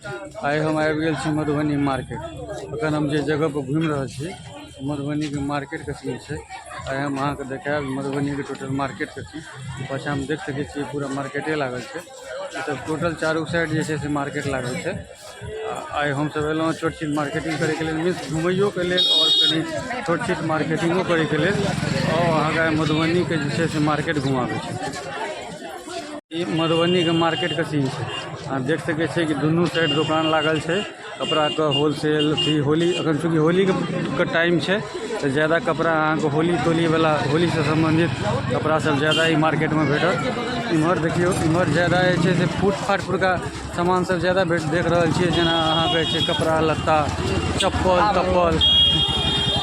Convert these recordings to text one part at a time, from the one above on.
आइ हम आबि गेल छी मधुबनी मार्केट। अखन हम जे जगह पर घुमि रहल छी मधुबनीके मार्केटके सीन छै। आइ हम अहाँके देखायब मधुबनीके टोटल मार्केटके सीन। पाछाँमे देख सकै छियै, पूरा मार्केटे लागल छै। ई सब टोटल चारू साइड जे छै से मार्केट लागल छै। आ आइ हमसभ एलहुँ छोट छिन मार्केटिंग करैके लेल, मीन्स घुमैयोके लेल आओर कनि छोट छिन मार्केटिंगो करैके लेल। आओर अहाँके आइ मधुबनीके जे छै से मार्केट घुमाबै छी। ई मधुबनीके मार्केटके सीन छै। अहाँ देख सकै छियै कि दुनू साइड दोकान लागल छै कपड़ाके होलसेल। अथी होली अखन चूँकि होलीके टाइम छै, तऽ ज्यादा कपड़ा अहाँके होली तोलीवला, होलीसँ सम्बन्धित कपड़ा सब ज्यादा ई मार्केटमे भेटत। इम्हर देखियौ, इम्हर ज्यादा जे छै से फूट फाट पुरका सामान सब ज्यादा भेट देख रहल छियै, जेना अहाँके छै कपड़ा लत्ता, चप्पल तप्पल,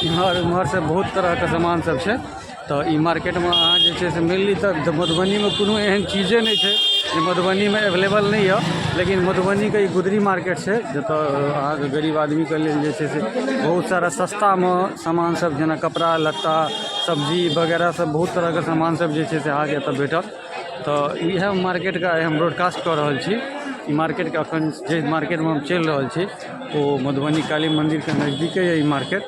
इम्हर उम्हर से बहुत तरहके सामान सब छै। तऽ ई मार्केटमे अहाँ जे छै से मेनली तऽ मधुबनीमे कोनो एहन चीजे नहि छै जे मधुबनीमे एवेलेबल नहि यऽ, लेकिन मधुबनीके ई गुदरी मार्केट छै, जतऽ अहाँके गरीब आदमीके लेल जे छै से बहुत सारा सस्तामे सामान सब, जेना कपड़ा लत्ता, सब्जी वगैरह सब, बहुत तरहके सामान सब जे छै से अहाँके एतऽ भेटत। तऽ इएह मार्केटके आइ हम ब्रॉडकास्ट कऽ रहल छी। ई मार्केटके अखन जे मार्केटमे हम चलि रहल छी, ओ मधुबनी काली मन्दिरके नजदीके यऽ। ई मार्केट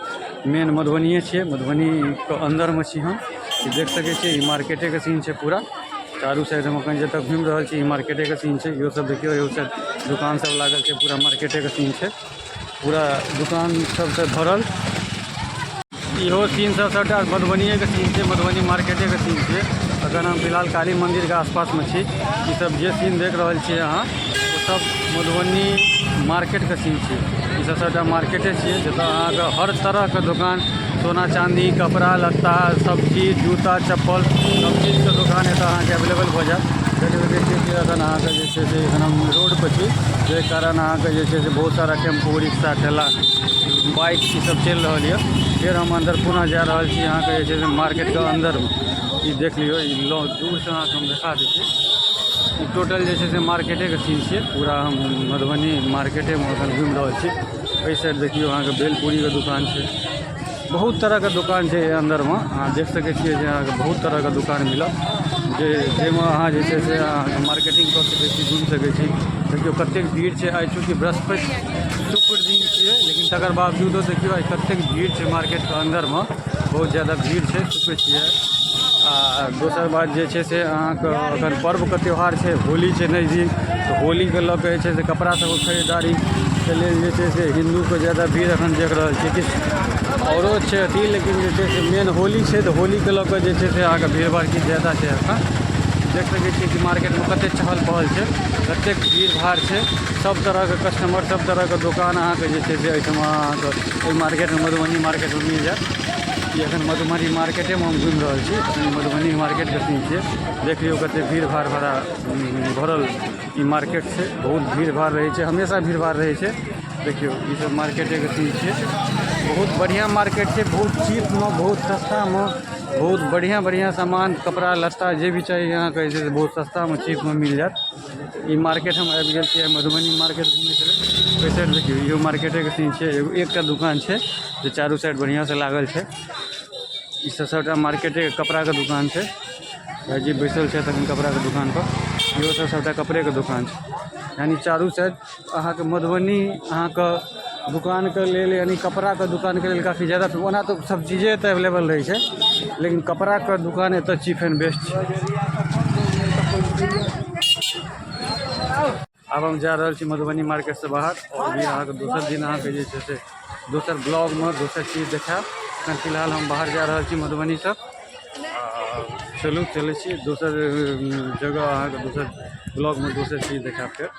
मेन मधुबनिए छियै, मधुबनीके अन्दरमे छी हम। ई देख सकै छियै, ई मार्केटेके सीन छै। पूरा चारू साइड हम अखन जतऽ घुमि रहल छी, ई मार्केटेके सीन छै। इहो सब देखियौ, इहो साइड दोकान सब लागल छै। पूरा मार्केटेके सीन छै, पूरा दोकान सबसँ भरल। इहो सीन सब सबटा मधुबनिएके सीन छै, मधुबनी मार्केटेके सीन छै। अखन हम फिलहाल काली मन्दिरके आसपासमे छी। ई सब जे सीन देख रहल छियै अहाँ, ओ सब मधुबनी मार्केटके सीन छियै। ई सब सबटा मार्केटे छियै, जतऽ अहाँके हर तरहके दोकान, सोना चाँदी, कपड़ा लत्ता, सब्जी, जूता चप्पल, सब चीजके दोकान एतऽ अहाँके अवेलेबल भऽ जायत। देख सकै छियै कि एखन अहाँके जे छै से एखन हम रोडपर छी, जाहि कारण अहाँके जे छै से बहुत सारा टेम्पू, रिक्शा, ठेला, बाइक, ई सब चलि रहल यऽ। फेर हम अन्दर पुनः जा रहल छी अहाँके जे छै से मार्केटके अन्दरमे। ई देख लियौ, ई दूरसँ अहाँके हम देखा दै छी। ई टोटल जे छै से मार्केटेके सीन छियै। पूरा हम मधुबनी मार्केटेमे एखन घुमि रहल छी। एहि साइड देखियौ, अहाँके भेलपूरीके दोकान छै। बहुत तरहके दोकान छै एहि अन्दरमे। अहाँ देख सकै छियै जे अहाँके बहुत तरहके दोकान मिलत, जाहिमे अहाँ जे छै से अहाँके मार्केटिंग कऽ सकै छी, घुमि सकै छी। देखियौ कतेक भीड़ छै। आइ चूँकि बृहस्पति शुक्र दिन छियै, लेकिन तकर बावजूदो देखियौ आइ कतेक भीड़ छै मार्केटके अन्दरमे। बहुत ज्यादा भीड़ छै। शुक्र छियै आ दोसर बात जे छै से अहाँके अखन पर्वके त्यौहार छै, होली छै नजदीक, तऽ होलीके लऽ कऽ जे छै से कपड़ा सबके खरीदारीके लेल जे छै से हिन्दूके ज्यादा भीड़ अखन देख रहल छियै। किछु औरो छै अथी, लेकिन जे छै से मेन होली छै, तऽ होलीके लऽ कऽ जे छै से अहाँके भीड़ भाड़ किछु ज्यादा छै एखन। देख सकै छियै कि मार्केटमे कतेक चहल पहल छै, कतेक भीड़ भाड़ छै। सब तरहके कस्टमर, सब तरहके दोकान अहाँके जे छै से एहिठमा अहाँके एहि मार्केटमे, मधुबनी मार्केटमे मिल जायत। ई एखन मधुबनी मार्केटेमे हम घुमि रहल छी। एखन मधुबनी मार्केटके सीन छियै। देख लियौ कतेक भीड़ भाड़ भरल ई मार्केट छै। बहुत भीड़ भाड़ रहै छै, हमेशा भीड़ भाड़ रहै छै। देखियौ, ई सब मार्केटेके सीन छियै। बहुत बढ़िआँ मार्केट छै। बहुत चीपमे, बहुत सस्तामे बहुत बढ़िआँ बढ़िआँ सामान, कपड़ा लत्ता जे भी चाही अहाँके जे छै से बहुत सस्तामे, चीपमे मिल जायत। ई मार्केट हम आबि गेल छियै मधुबनी मार्केट घुमैके लेल। ओहि साइड देखियौ, इहो मार्केटेके सीन छियै। एगो एकटा दोकान छै जे चारू साइड बढ़िआँसँ लागल छै। ई सब सबटा मार्केटेके कपड़ाके दोकान छै। भाइजी बैसल छै तखन कपड़ाके दोकानपर। इहो सब सबटा कपड़ेके दोकान छै। यानि चारू साइड अहाँके मधुबनी अहाँके दोकानके लेल, यानि कपड़ाके दोकानके लेल काफी ज्यादा। ओना तऽ सब चीजे एतऽ एवेलेबल रहै छै, लेकिन कपड़ाके दोकान एतऽ चीप एंड बेस्ट छै। आब हम जा रहल छी मधुबनी मार्केटसँ बाहर आओर भी अहाँके दोसर दिन अहाँके जे छै से दोसर ब्लॉगमे दोसर चीज देखायब। एखन फिलहाल हम बाहर जा रहल छी मधुबनीसँ। चलू, चलै छी दोसर जगह, अहाँके दोसर ब्लॉगमे दोसर चीज देखायब फेर।